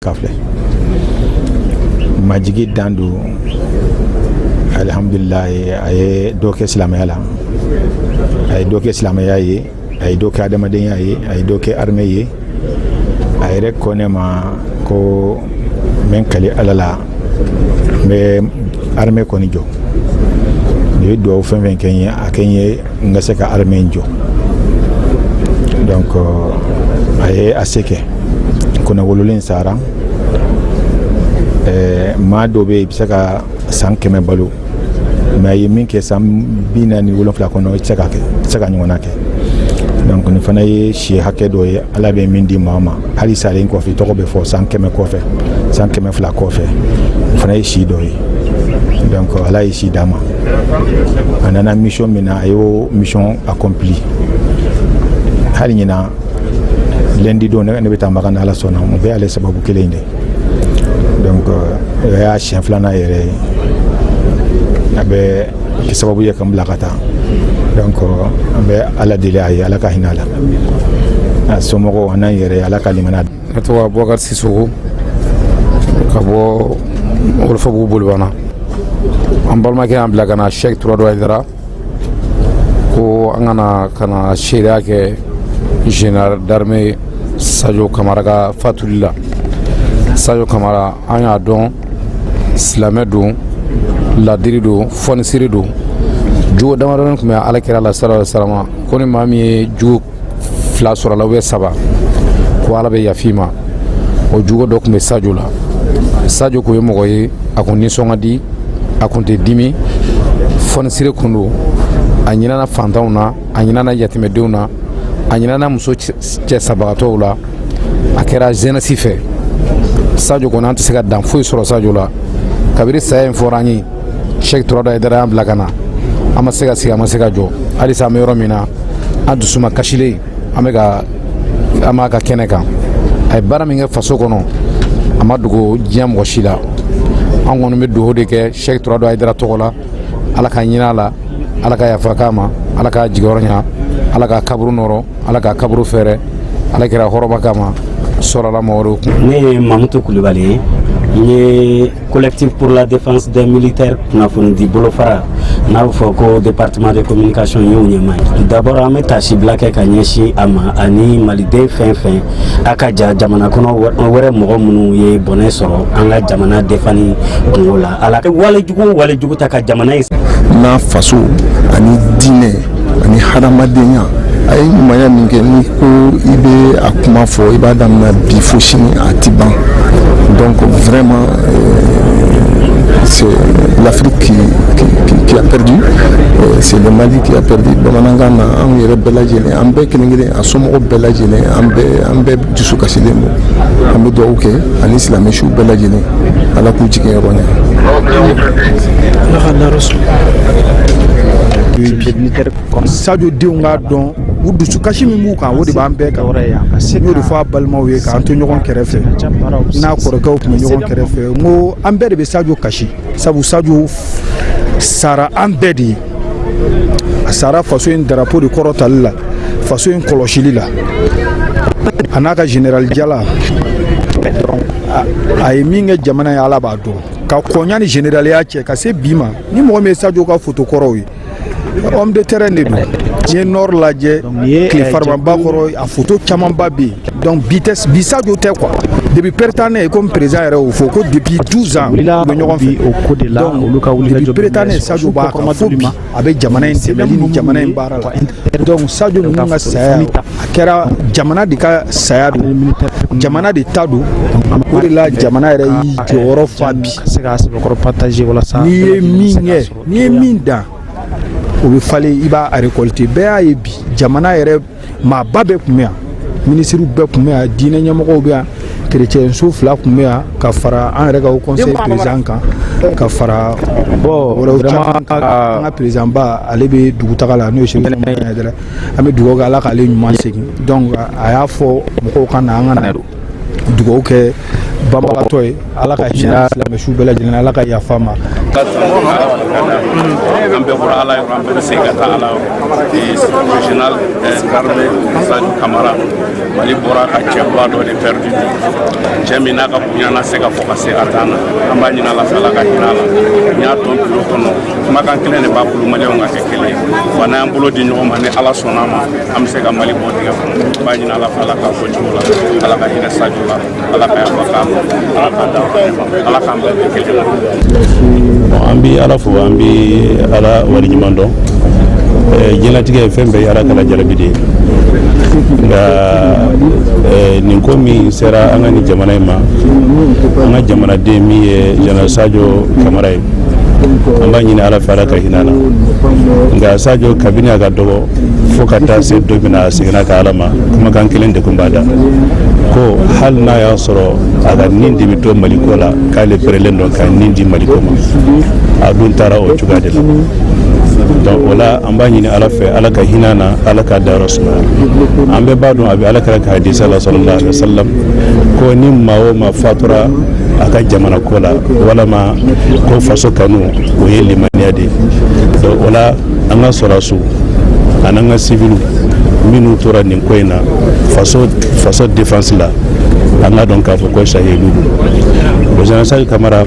Ka filɛ majigi dan don. Alihamudulilayi, a ye dɔ kɛ silamɛya la, a ye dɔ kɛ silamɛya ye, a ye dɔ kɛ adamadenya ye, a ye dɔ kɛ armée ye. A yɛrɛ ko ne ma ko n bɛ n kali Ala la, n bɛ armée kɔni jɔ. Nin ye dugawu fɛn fɛn kɛ n ye, a kɛ n ye n ka se ka armée jɔ. Donc a ye a se kɛ. Kɔnɔ wololen sara. Maa dɔ bɛ yen, i bɛ se ka san 100 balo, mais a ye min kɛ san 47 kɔnɔ, i tɛ se ka kɛ, i tɛ se ka ɲɔgɔnna kɛ. Donc nin fana ye si hakɛ dɔ ye Ala bɛ min di maa ma. Hali salen kɔfɛ, tɔgɔ bɛ fɔ san 100 kɔfɛ, san 200 kɔfɛ. O fana ye si dɔ ye. Donc Ala ye si d'a ma. A nana mission min na, a y'o mission accompli. Hali ɲina lundi don, ne bɛ taa Makan, Ala sɔnna. O bɛɛ y'ale sababu kelen de. Donc o y'a siɲɛ filanan yɛrɛ ye a bɛ kɛ sababu ye ka n bila ka taa. Donc an bɛ Ala deli a ye, Ala ka hinɛ a la, a somɔgɔw, a n'an yɛrɛ, Ala ka limaniya. Ne tɔgɔ Abubakar Sisoko, ka bɔ Wolofabugu Bolibana. An balimakɛ y'an bila ka na, Sɛki Turado Hayidara, ko an kana ka na seereya kɛ général d'armée Sadio Kamara ka fatuli la. Sadio Kamara, an y'a dɔn, silamɛ don, ladiri don, fɔnisiri don. Jogo damadɔni tun bɛ Ala kira la, sallallahu alaihi wasallam, ko ni maa min ye jogo fila sɔrɔ la ou saba, ko Ala bɛ yafa ma. O jogo dɔ tun bɛ Sadio la. Sadio kun ye mɔgɔ ye, a kun nisɔn ka di, a kun tɛ dimi, fɔnisiri kun don. A ɲinana fantanw na, a ɲinana yatimɛdenw na, a ɲinana muso cɛ sabagatɔw la. A kɛra jeunesse fɛ. Sadio kɔni, an tɛ se ka dan foyi sɔrɔ Sadio la. Kabini saya in fɔra an ye, Sɛki Turado Hayidara y'an bila ka na, an ma se ka sigi, an ma se ka jɔ. Halisa an bɛ yɔrɔ min na, an dusuma kasilen, an bɛ ka an b'a ka kɛnɛ kan. A ye baara min kɛ faso kɔnɔ, a ma dogo diɲɛ mɔgɔ si la. An kɔni bɛ dugawu de kɛ Sɛki Turado Hayidara tɔgɔ la: Ala ka ɲinɛ a la, Ala ka yafa k'a ma, Ala ka jigiyɔrɔ ɲa, Ala ka kaburu nɔrɔ, Ala ka kaburu fɛrɛ, Ala kɛra hɔrɔba kama sɔrɔla mɔgɔw. Ne ye Mamutu Kulubali ye. N ye Collectif pour la défense des militaires kunnafonidi bolofara, n'a bɛ fɔ ko département de communication, y'o ɲɛmaa ye. D'abord, an bɛ taasibila kɛ ka ɲɛsin a ma ani maliden fɛn fɛn a ka ja jamana kɔnɔ wɛrɛ, mɔgɔ minnu ye bɔnɛ sɔrɔ an ka jamana defani kungo la. Ala walejugu o walejugu ta ka jamana in n'a faso ani diinɛ ani hadamadenya. A ye ɲumanya min kɛ, ni ko i bɛ a kuma fɔ, i b'a daminɛ bi fo sini, a ti ban. Donc vraiment, c'est l'Afrique qui a perdu, c'est le Mali qui a perdu. Bamanankan na, anw yɛrɛ bɛɛ lajɛlen, an bɛɛ kelen kelen, a somɔgɔw bɛɛ lajɛlen, an bɛɛ dusu kasilen don. An bɛ dugawu kɛ ani silamɛ su bɛɛ lajɛlen, Ala k'u jigin yɔrɔ ɲɛ. Ala ka daro sɔn. Sadio denw k'a dɔn, u dusukasi min b'u kan, o de b'an bɛɛ kan. N y'o de fɔ a balimaw ye k'an to ɲɔgɔn kɛrɛfɛ, n'a kɔrɔkɛw tun bɛ ɲɔgɔn kɛrɛfɛ. N ko an bɛɛ de bɛ Sadio kasi, sabu Sadio sara an bɛɛ de ye. A sara faso in drapeau de kɔrɔtali la, faso in kɔlɔsili la, a n'a ka général jala. A ye min kɛ jamana ye, Ala b'a dɔn. Ka kɔnya ni généraliya cɛ ka se bi ma, ni mɔgɔ min ye Sadio ka photo kɔrɔw ye, homme de terrain de don. N'i ye nord lajɛ, tile farimaba kɔrɔ, a photo camanba bɛ yen. Donc bi tɛ, bi Sadio tɛ quoi. Depuis Prytanée, comme président yɛrɛ y'o fɔ ko depuis 12 ans u bɛ ɲɔgɔn fɛ. O ko de la, olu ka donc depuis Prytanée, Sadio b'a kan fo bi, a bɛ jamana in dɛmɛli ni jamana in baara la. Donc Sadio ninnu ka saya, a kɛra jamana de ka saya don, jamana de ta don. O de la jamana yɛrɛ y'i jɔyɔrɔ fa bi. Se k'a sɛbɛkɔrɔ partager walasa N'i ye min kɛ, n'i ye min dan, o bɛ falen, i b'a récolter. Bɛɛ y'a ye bi, jamana yɛrɛ maaba bɛɛ tun bɛ yan, minisiriw bɛɛ tun bɛ yan, diinɛ ɲɛmɔgɔw bɛ yan, kerecɛnso fila tun bɛ yan, ka fara an yɛrɛ ka haut conseil président kan, ka fara wɛrɛw caman kan. An ka président ba, ale bɛ dugutaga la, n'o ye Seku Hayidara. An bɛ dugawu kɛ, Ala k'ale ɲuman segin. Donc a y'a fɔ mɔgɔw ka na, an ka na dugawu kɛ. Banbagatɔ ye. Ala ka hinɛ silamɛ su bɛɛ lajɛlen, Ala ka yafa ma. An bɛɛ bɔra Ala yɔrɔ, an bɛɛ bɛ segin ka taa Ala yɔrɔ. Général d'armée Sadio Camara, Mali bɔra ka cɛba dɔ de perdu bi, cɛ min n'a ka bonya na se ka fɔ ka se a dan na. An b'a ɲini Ala fɛ, Ala ka hinɛ a la. N y'a dɔn bureau kɔnɔ, kumakan kelen de b'a bolo: Maliyɛnw ka kɛ kelen ye. Wa n'an y'an bolo di ɲɔgɔn ma, ni Ala sɔnna a ma, an bɛ se ka Mali bɔ dingɛ kɔnɔ. N b'a ɲini Ala fɛ, Ala k'a bɔ cogo la, Ala ka hinɛ Sadio la, Ala ka yafa k'a ma, Ala k'a da, Ala k'an bɛɛ kɛ kelen ye. An bi Ala fo, an bi Ala waleɲuman dɔn. Diɲɛlatigɛ ye fɛn bɛɛ ye Ala kala jarabi de ye. Nka nin ko min sera an ka nin jamana in ma, an ka jamanaden min ye général Sadio Kamara ye, an b'a ɲini Ala fɛ, Ala ka hinɛ la. Nka Sadio, kabini a ka dɔgɔ fo ka taa se don min na a seginna ka Ala ma, kumakan kelen de tun b'a da ko hali n'a y'a sɔrɔ a ka nin de bɛ to Maliko la, k'ale pɛrɛlen don ka nin di Maliko ma. A dun taara o cogoya de la. Donc o la, an b'a ɲini Ala fɛ, Ala ka hinɛ na, Ala ka dayɔrɔ sumaya. An bɛɛ b'a dɔn, a bɛ Ala kɛra ka hadisa la, sallallahu alaihi wasallam, ko ni maa o maa fatura a ka jamana ko la, walama ko faso kanu, o ye limaniya de ye. Donc o la, an ka sɔrɔdasiw ani an ka civiliw minnu tora nin ko in na, faso défense la, an ka dɔn k'a fɔ ko sahidu don. Général Sadio Kamara,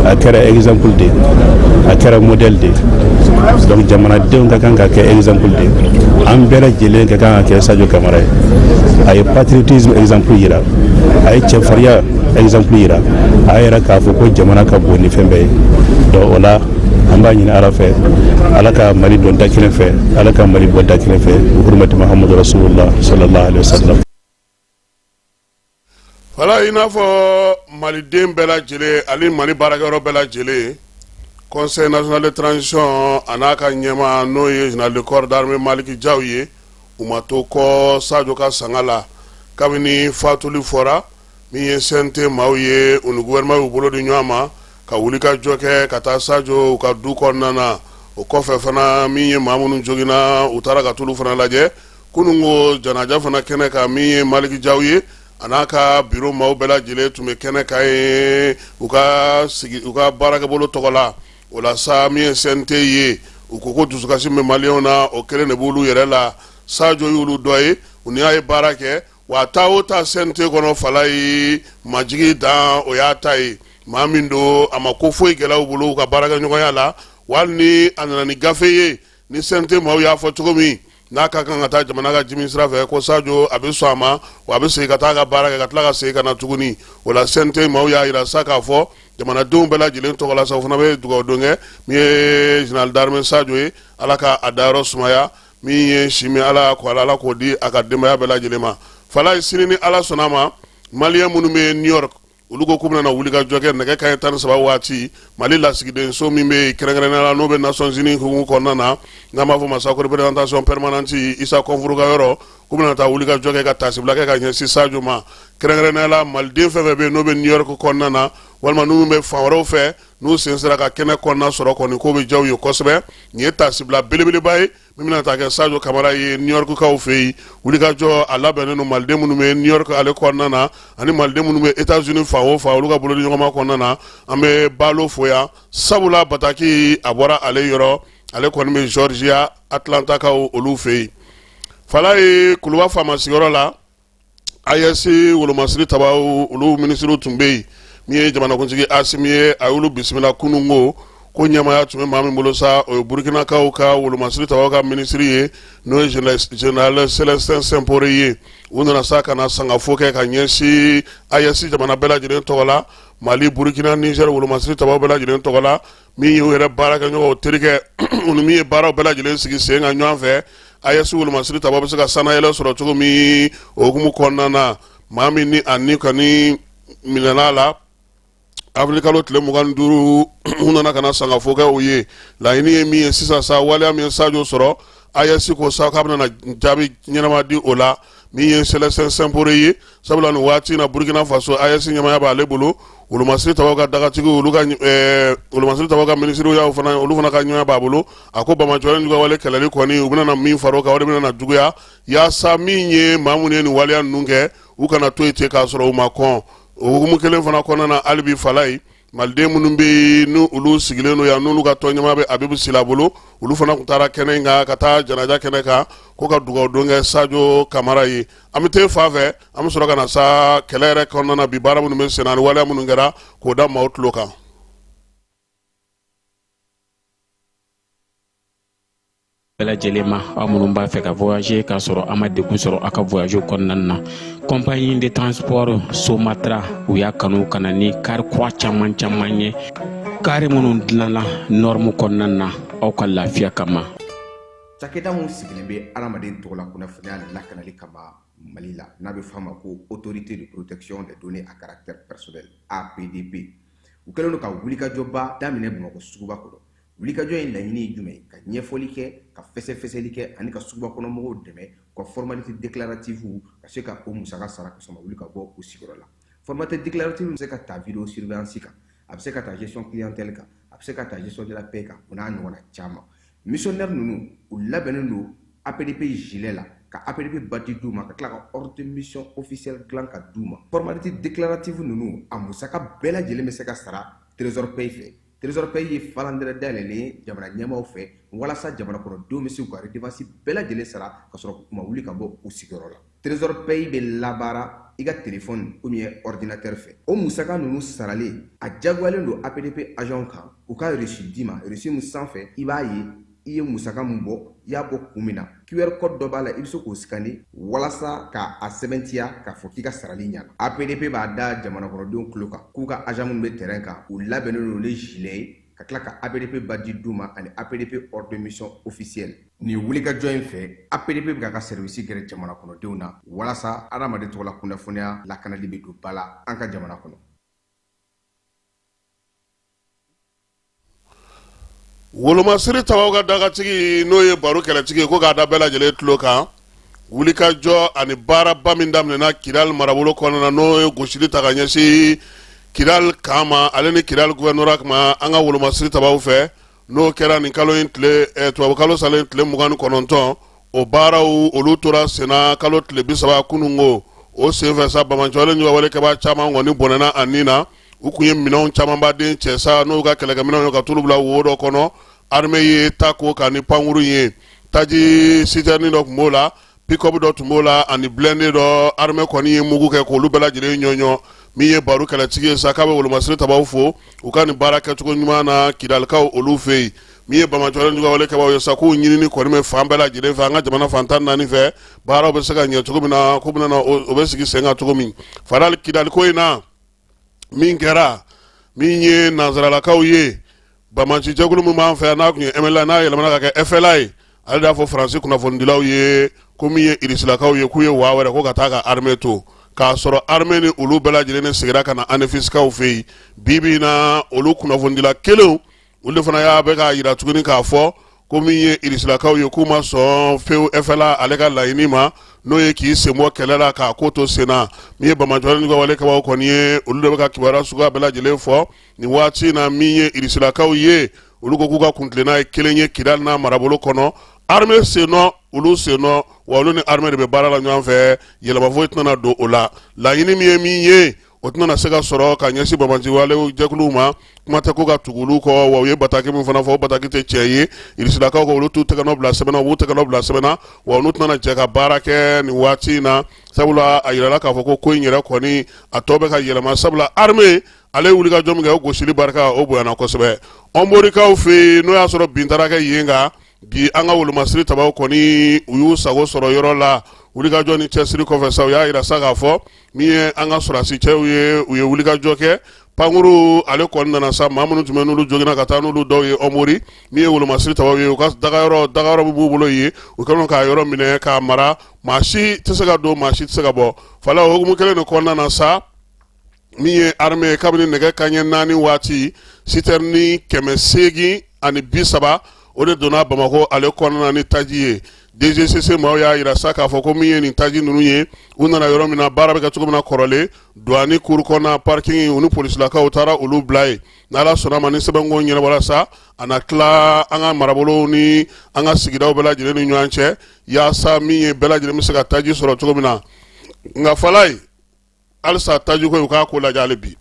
a kɛra exemple de ye, a kɛra modèle de ye. Donc jamanadenw ka kan ka kɛ exemple de ye, an bɛɛ lajɛlen ka kan ka kɛ Sadio Kamara ye. A ye patriotisme exemple yira, a ye cɛfarinya exemple yira, a y'a yira k'a fɔ ko jamana ka bon ni fɛn bɛɛ ye. Donc o la, an b'a ɲini Ala fɛ, Ala ka Mali don da kelen fɛ, Ala ka Mali bɔ da kelen fɛ, hurmati Muhammadu Rasulullah sallallahu alaihi wasallam. Wala i n'a fɔ maliden bɛɛ lajɛlen ani Mali baarakɛyɔrɔ bɛɛ lajɛlen, Conseil national de transition a n'a ka ɲɛmaa, n'o ye général de corps d'armée Maliki Jaw ye, u ma to kɔ Sadio ka sanga la. Kabini fatuli fɔra, min ye CNT maaw ye, u ni gouvernement y'u bolo di ɲɔgɔn ma ka wuli ka jɔ kɛ ka taa Sadio u ka du kɔnɔna na. O kɔfɛ fana, min ye maa minnu joginna, u taara ka t'olu fana lajɛ. Kunun ko janaja fana kɛnɛ kan, min ye Maliki Jaw ye, a n'a ka bureau maaw bɛɛ lajɛlen tun bɛ kɛnɛ kan ye u ka sigi u ka baarakɛbolo tɔgɔ la. O la sa, min ye CNT ye, u ko ko dusukasi min bɛ maliyɛnw na, o kelen de b'olu yɛrɛ la. Sadio y'olu dɔ ye, u ni y'a ye baara kɛ wa. Taa o taa CNT kɔnɔ, fala ye majigi dan, o y'a ta ye. Maa min don, a ma ko foyi gɛlɛya u bolo u ka baarakɛɲɔgɔnya la. Wali ni a nana ni gafe ye, ni CNT maaw y'a fɔ cogo min n'a ka kan ka taa jamana ka jimi sira fɛ, ko Sadio a bɛ sɔn a ma, wa a bɛ segin ka taa ka baara kɛ, ka tila ka segin ka na tuguni. O la, CNT maaw y'a jira sa k'a fɔ jamanadenw bɛɛ lajɛlen tɔgɔ la sa, o fana bɛ dugawu don kɛ min ye général d'armée Sadio ye, Ala ka a dayɔrɔ sumaya. Min ye si min Ala ko Ala k'o di a ka denbaya bɛɛ lajɛlen ma. Fala sini, ni Ala sɔnna a ma, maliyɛn minnu bɛ New York, olu ko k'u bɛna wuli ka jɔ kɛ nɛgɛ kanɲɛ 13 waati, Mali lasigidenso min bɛ yen, kɛrɛnkɛrɛnnenya la n'o bɛ Nations Unies hukumu kɔnɔna na, n'an b'a fɔ ma sa ko représentation permanente, Isa Kɔnfuru ka yɔrɔ, k'u bɛna taa wuli ka jɔ kɛ ka taasibila kɛ ka ɲɛsin Sadio ma. Kɛrɛnkɛrɛnnenya la, maliden fɛn fɛn bɛ yen n'o bɛ New York kɔnɔna na, walima n'u bɛ fan wɛrɛw fɛ, n'u sen sera ka kɛnɛ kɔnɔna sɔrɔ kɔni, k'o bɛ diya u ye kosɛbɛ. Nin ye taasibila belebeleba ye min bɛna taa kɛ Sadio Kamara ye New York kaw fɛ yen. Wulikajɔ a labɛnnen don maliden minnu bɛ New York ale kɔnɔna na, ani maliden minnu bɛ États-Unis fan o fan, olu ka bolodi ɲɔgɔnma kɔnɔna na. An bɛ Balo fo yan, sabula bataki a bɔra ale yɔrɔ, ale kɔni bɛ Georgia, Atlanta kaw olu fɛ yen. Fala ye Kuluba faama sigiyɔrɔ la, AES wolomasiri tabaw olu minisiriw tun bɛ yen. Min ye jamanakuntigi Asimi ye, a y'olu bisimila kunun. Ko ɲɛmaaya tun bɛ maa min bolo sa, o ye Burukinakaw ka wolomasiri tabaw ka minisiri ye, n'o ye général Célestin Simporé ye. U nana sa ka na sangafo kɛ ka ɲɛsin AES jamana bɛɛ lajɛlen tɔgɔ la, Mali, Burukina, Niger wolomasiri tabaw bɛɛ lajɛlen tɔgɔ la. Min y'u yɛrɛ baarakɛɲɔgɔnw terikɛ, u ni min ye baaraw bɛɛ lajɛlen sigi sen kan ɲɔgɔn fɛ, AES wolomasiri tabaw bɛ se ka sannayɛlɛ sɔrɔ cogo min, o hukumu kɔnɔna na, maa min ni a ni kɔni minɛna la avril kalo tile 25, u nana ka na sangafo kɛ o ye. Laɲini ye min ye sisan sa, waleya min ye Sadio sɔrɔ, AES ko sa k'a bɛna jaabi ɲɛnama di o la. Min ye Célestin Simporé ye, sabula nin waati in na, Burkina Faso AES ɲɛmaaya b'ale bolo, wolomasiri tabaw ka dagatigiw, olu ka wolomasiri tabaw ka minisiriw y'aw fana, olu fana ka ɲɛmaaya b'a bolo. A ko banbaanciwale juguya wale kɛlɛli kɔni, u bɛna min fara o kan, o de bɛna juguya, yaasa min ye maa minnu ye nin waleya ninnu kɛ, u kana to yen ten k'a sɔrɔ u ma kɔn. O hukumu kelen fana kɔnɔna na, hali bi Falayi, maliden minnu bɛ yen ni olu sigilen don yan, n'olu ka tɔn ɲɛmaa bɛ Abibu Sila bolo, olu fana tun taara kɛnɛ in kan ka taa janaja kɛnɛ kan ko ka dugawu don kɛ Sajo Kamara ye. An bɛ taa fan fɛ, an bɛ sɔrɔ ka na sa kɛlɛ yɛrɛ kɔnɔna na bi, baara minnu bɛ senna ani waleya minnu kɛra, k'o da maaw tulo kan. Bɛɛ lajɛlen ma, aw minnu b'a fɛ ka voyager k'a sɔrɔ a ma degun sɔrɔ aw ka voyage kɔnɔna na, compagnie de transport Somatra, u y'a kanu ka na ni kari kura caman caman ye, kari minnu dilanna norme kɔnɔna na aw ka lafiya kama. Cakɛda min sigilen bɛ hadamaden tɔgɔla kunnafoniya lakanali kama Mali la, n'a bɛ f'a ma ko Autorité de protection des données à caractère personnel, APDP, u kɛlen don ka wulikajɔba daminɛ Bamakɔ suguba kɔnɔ. Wulikajɔ in laɲini ye jumɛn ye? Ka ɲɛfɔli kɛ, ka fɛsɛfɛsɛli kɛ ani ka suguba kɔnɔ mɔgɔw dɛmɛ u ka formalité déclarative ka se ka o musaka sara ka sɔrɔ ma wuli ka bɔ u sigiyɔrɔ la. Formalité déclarative bɛ se ka ta vidéo surveillance kan, a bɛ se ka ta gestion clientèle kan, a bɛ se ka ta gestion de la paie kan, o n'a ɲɔgɔnna caman. Missionnaire ninnu, u labɛnnen don APDP gilet la, ka APDP badge d'u ma, ka tila ka ordre de mission officiel dilan ka d'u ma. Formalité déclarative ninnu, a musaka bɛɛ lajɛlen bɛ se ka sara Trésor Paye fɛ. Trésor Paye ye falandɛrɛ dayɛlɛlen ye jamana ɲɛmaaw fɛ walasa jamana kɔnɔdenw bɛ se k'u ka redevance bɛɛ lajɛlen sara ka sɔrɔ u ma wuli ka bɔ u sigiyɔrɔ la. Trésor Paye bɛ labaara i ka téléphone ou bien ordinateur fɛ. O musaka ninnu saralen, a jagoyalen don APDP agent kan u ka reçu d'i ma, reçu min sanfɛ i b'a ye i ye musaka min bɔ, i y'a bɔ kun min na. QR code dɔ b'a la, i bɛ se k'o scanner walasa ka a sɛbɛntiya k'a fɔ k'i ka sarali ɲana. APDP b'a da jamana kɔnɔdenw tulo kan k'u ka agent minnu bɛ terrain kan, u labɛnnen don ni gilet ye, ka tila ka APDP badge d'u ma ani APDP ordre de mission officiel. Nin wulikajɔ in fɛ, APDP bɛ k'a ka service gɛrɛ jamana kɔnɔdenw na walasa hadamaden tɔgɔla kunnafoniya lakanali bɛ don ba la an ka jamana kɔnɔ. Wolomasiri tabaw ka dagatigi, n'o ye baro kɛlɛtigi ye, ko k'a da bɛɛ lajɛlen tulo kan, wulikajɔ ani baaraba min daminɛna Kidali marabolo kɔnɔna na, n'o ye gosili ta ka ɲɛsin Kidali camp ma, ale ni Kidali gouvernorat ma, an ka wolomasiri tabaw fɛ, n'o kɛra nin kalo in tile tubabukalo salen tile 29, o baaraw olu tora senna kalo tile 30 kununko. O senfɛ sa, banbaanciwale wale kɛbaa caman kɔni bɔnɛna a ni na. U kun ye minɛnw camanbaden cɛ sa, n'u ka kɛlɛkɛminɛnw ye, ka t'olu bila wo dɔ kɔnɔ. Armée ye ta ko kan ni pankurun ye. Taji citerne dɔ tun b'o la, pick-up dɔ tun b'o la ani blindé dɔ. Armée kɔni ye mugu kɛ k'olu bɛɛ lajɛlen ɲɔɲɔ. Min ye baro kɛlɛtigi ye sa, k'a bɛ wolomasiri tabaw fo u ka nin baara kɛcogo ɲuman na Kidalikaw olu fɛ yen. Min ye banbaanciwale wale kɛbaaw ye sa, k'u ɲinini kɔni bɛ fan bɛɛ lajɛlen fɛ an ka jamana fan 14 fɛ, baaraw bɛ se ka ɲɛ cogo min na, ko bɛna o bɛ sigi sen kan cogo min. Fadali, Kidali ko in na, min kɛra, min ye nansaralakaw ye, banbaanci jɛkulu min b'an fɛ yan, n'a tun ye MNLA, n'a yɛlɛmana ka kɛ FLA ye, ale de y'a fɔ Faransi kunnafonidilaw ye ko min ye Irisilakaw ye, k'u ye waa wɛrɛ ko ka taa ka armée to, k'a sɔrɔ armée ni olu bɛɛ lajɛlen de seginna ka na Anefisikaw fɛ yen. Bi bi in na, olu kunnafonidila kelenw, olu de fana y'a bɛ k'a jira tuguni k'a fɔ ko min ye irisilakaw ye, k'u ma sɔn fewu FLA ale ka laɲini ma, n'o ye k'i sen bɔ kɛlɛ la k'a ko to sen na. Min ye banbaanciwale ka wale kɛbaaw kɔni ye, olu de bɛ ka kibaruya suguya bɛɛ lajɛlen fɔ nin waati in na. Min ye irisilakaw ye, olu ko k'u ka kuntilenna ye kelen ye Kidali n'a marabolo kɔnɔ, armée sennɔ, olu sennɔ, wa olu ni armée de bɛ baara la ɲɔgɔn fɛ, yɛlɛma foyi tɛna don o la. Laɲini min ye min ye, o tɛna se ka sɔrɔ ka ɲɛsin banbaanci wale jɛkuluw ma, kuma tɛ ko ka tugu olu kɔ. Wa u ye bataki min fana fɔ, o bataki tɛ tiɲɛ ye. Irisilakaw ko olu t'u tɛgɛ nɔ bila sɛbɛn na, u b'u tɛgɛ nɔ bila sɛbɛn na, wa olu tɛna jɛ ka baara kɛ nin waati in na, sabula a yirala k'a fɔ ko ko in yɛrɛ kɔni a tɔ bɛ ka yɛlɛma, sabula armée ale ye wulikajɔ min kɛ, o gosili barika o bonyana kosɛbɛ. Ɔnborikaw fɛ yen, n'o y'a sɔrɔ bin taara kɛ yen kan bi, an ka wolomasiri tabaw kɔni, u y'u sago sɔrɔ yɔrɔ la. Wulikajɔ ni cɛsiri kɔfɛ sa, u y'a yira sa k'a fɔ min ye an ka sɔrɔdasi cɛw ye, u ye wulikajɔ kɛ. Pankuru ale kɔni nana sa, maa minnu tun bɛ n'olu joginna ka taa n'olu dɔw ye Ɔnbori. Min ye wolomasiri tabaw ye, u ka dagayɔrɔ min b'u bolo yen, u kɛlen k'a yɔrɔ minɛ k'a mara, maa si tɛ se ka don, maa si tɛ se ka bɔ. Fala, o hukumu kelen de kɔnɔna na sa, min ye armée ye, kabini nɛgɛ kanɲɛ 4 waati, sitɛrini 830, o de donna Bamakɔ ale kɔnɔna ni taji ye. DGCC maaw y'a yira sa k'a fɔ ko min ye nin taji ninnu ye, u nana yɔrɔ min na, baara bɛ kɛ cogo min na kɔrɔlen, douane cour kɔnɔna parking, u ni polisilakaw taara olu bila yen. N'Ala sɔnna ma, ni sɛbɛnko ɲɛnabɔra sa, a na tila an ka marabolow ni an ka sigidaw bɛɛ lajɛlen ni ɲɔgɔn cɛ, yaasa min ye bɛɛ lajɛlen bɛ se ka taji sɔrɔ cogo min na. Nka Falaye, Halisa tajiko, u k'a ko lajɛ hali bi.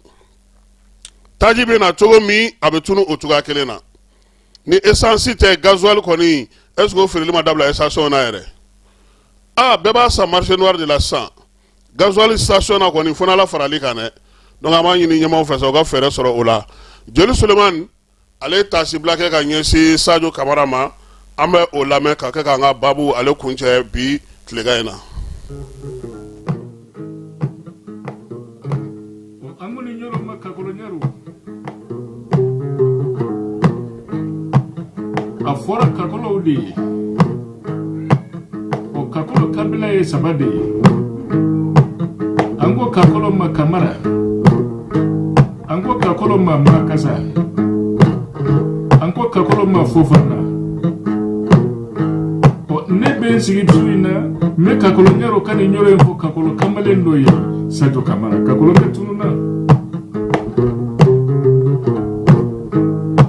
Taji bɛ na cogo min, a bɛ tunu o cogoya kelen na. Ni essence tɛ, gasoil kɔni, est ce que o feereli ma dabila station na yɛrɛ? Aa, bɛɛ b'a san marché noir de la sisan. Gasoil station na kɔni, fo n'Ala farali kan dɛ. Donc an b'a ɲini ɲɛmaaw fɛ sa, u ka fɛɛrɛ sɔrɔ o la. Jeli Sulemani, ale ye taasibila kɛ ka ɲɛsin Sadio Kamara ma. An bɛ o lamɛn ka kɛ k'an ka baabu ale kuncɛ bi tilegan in na. An kɔni ɲɔrɔ ma kakɔlɔ ɲɛro. A fɔra kakɔlɔw de ye. O kakɔlɔ kabila ye saba de ye. An ko kakɔlɔ ma Kamara, an ko kakɔlɔ ma Makasa, an ko kakɔlɔ ma Fofana. Ɔ, ne bɛ n sigi su in na, n bɛ kakɔlɔ ɲɛro ka nin yɔrɔ in fɔ kakɔlɔ kamalen dɔ ye, Sajo Kamara. Kakɔlɔkɛ tununna.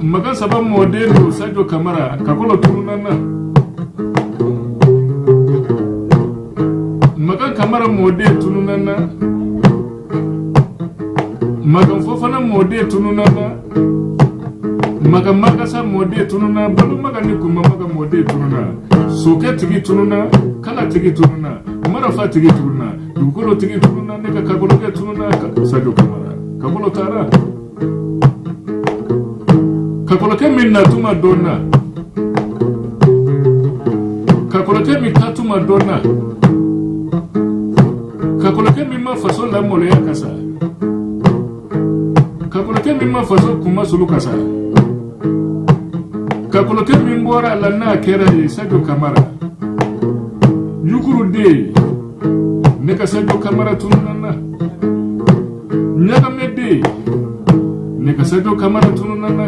Makan saba mɔden don, Sajo Kamara. Kakɔlɔ tununna na. Makan Kamara mɔden tununna na. Makan Fofana mɔden tununna na. Makan Makasa mɔden tununna. Balo Makan ni Kunba Makan mɔden tununna. Sokɛ tigi tununna, kala tigi tununna, marafa tigi tununna, dugukolo tigi tununna. Ne ka kakɔlɔkɛ tununna, Sajo Kamara. Kakɔlɔ taara. Kakɔlɔkɛ min natuma dɔnna, kakɔlɔkɛ min taatuma dɔnna, kakɔlɔkɛ min ma faso lamaloya ka sa, kakɔlɔkɛ min ma faso kunmasulu ka sa, kakɔlɔkɛ min bɔra a la n'a kɛra ye, Sajo Kamara yukuru den. Ne ka Sajo Kamara tununna na. Ɲagamɛ den, ne ka Sajo Kamara tununna na.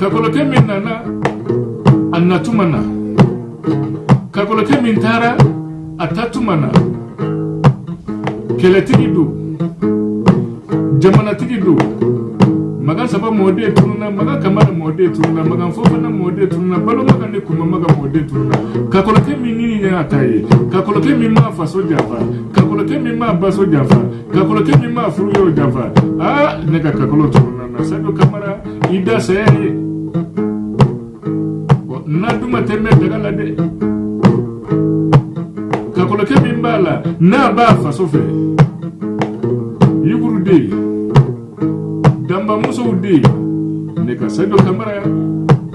Kakɔlɔkɛ min nana, a natuma na. Kakɔlɔkɛ min taara, a taatuma na. Kɛlɛtigi don, jamanatigi don. Makan saba mɔden tununna, Makan Kamara mɔden tununna, Makan Fofana mɔden tununna, Balo Makan ni Kunba Makan mɔden tununna. Kakɔlɔkɛ min ni y'a ta ye, kakɔlɔkɛ min m'a faso janfa, kakɔlɔkɛ min m'a baso janfa, kakɔlɔkɛ min m'a furuyɔrɔ janfa, aa, ne ka kakɔlɔ tununna na. Sajo Kamara, i da saya ye. Na duma tɛ mɛn daga la dɛ. Kakɔlɔkɛ min b'a la n'a b'a faso fɛ, yuguru den, danbamusow den, ne ka Sajo Kamara,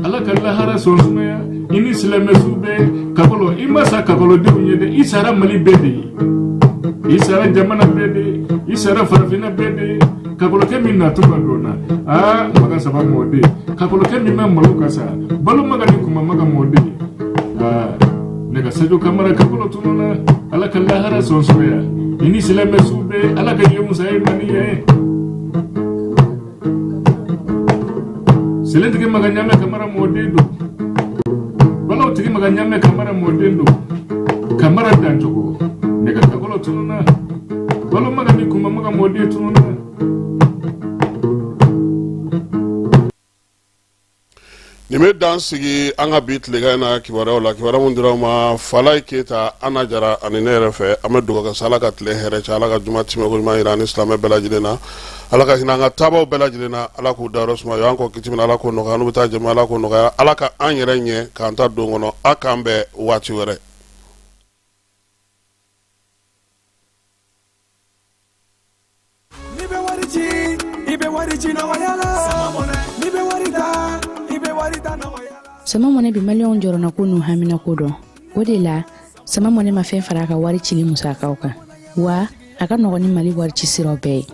Ala ka lahara sɔn sumaya i ni silamɛsu bɛɛ. Kakɔlɔ, i ma sa kakɔlɔdenw ye dɛ, i sara Mali bɛɛ de ye, i sara jamana bɛɛ de ye, i sara farafinna bɛɛ de ye. Kakɔlɔkɛ min natuma dɔnna, aa, Makan saba mɔden, kakɔlɔkɛ min ma malo ka sa, Balo Makan ni Kunba Makan mɔden, aa, ne ka Sajo Kamara kakɔlɔ tununna. Ala ka lahara sɔn sumaya i ni silamɛsu bɛɛ. Ala ka ye musa ye mani ye. Seletigi Makan Ɲamɛ Kamara mɔden don, Balaw tigi Makan Ɲamɛ Kamara mɔden don. Kamara dancogo, ne ka kakɔlɔ tununna. Balo Makan ni Kunba Makan mɔden tununna. Nin bɛ dan sigi an ka bi tilegan in na kibaruyaw la, kibaruya min dira aw ma Falaye Keyita, Ana Jara ani ne yɛrɛ fɛ. An bɛ dugawu kɛ sa, Ala ka tile hɛrɛ caya, Ala ka juma timɛ ko ɲuman jira an ni silamɛ bɛɛ lajɛlen na, Ala ka hinɛ an ka taabaw bɛɛ lajɛlen na, Ala k'u dayɔrɔ suma, y'an kɔ kiti min, Ala k'o nɔgɔya, n'u bɛ taa jɛma, Ala k'o nɔgɔya, Ala ka an yɛrɛ ɲɛ k'an ta don kɔnɔ. A k'an bɛn waati wɛrɛ. N'i bɛ wari ci, i bɛ wari ci nɔgɔya la. N'i bɛ wari ta, i bɛ wari ta nɔgɔya la. Sama Mɔnɛ bɛ Maliyɛnw jɔrɔnako n'u haminako dɔn. O de la, Sama Mɔnɛ ma fɛn fara a ka wari cili musakaw kan, wa a ka nɔgɔn ni Mali wari ci siraw bɛɛ ye.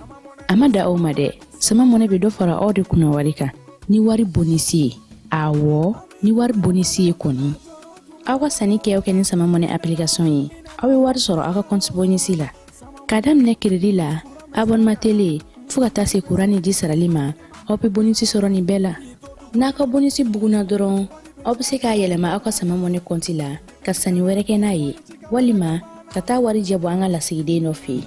A ma da aw ma dɛ, Sama Mɔnɛ bɛ dɔ fara aw de kunna wari kan ni wari bonisi ye. Awɔ, ni wari bonisi ye kɔni. Aw ka sanni kɛ o kɛ ni Sama Mɔnɛ application ye, aw bɛ wari sɔrɔ aw ka compte bonisi la. K'a daminɛ crédit la, abonnement télé, fo ka taa se kuran ni ji sarali ma, aw bɛ bonisi sɔrɔ nin bɛɛ la. N'a ka bonisi bugunna dɔrɔn, aw bɛ se k'a yɛlɛma aw ka Sama Mɔnɛ kɔnti la ka sanni wɛrɛ kɛ n'a ye, walima ka taa warijɛ bɔ an ka lasigiden dɔ fɛ yen.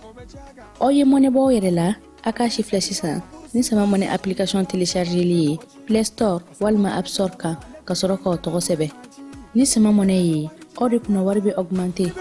Aw ye mɔnɛ bɔ aw yɛrɛ la, a k'a si filɛ sisan ni Sama Mɔnɛ application téléchargeli ye Play Store walima App Store kan, ka sɔrɔ k'aw tɔgɔ sɛbɛn. Ni Sama Mɔnɛ ye, aw de kunna wari bɛ augmenter.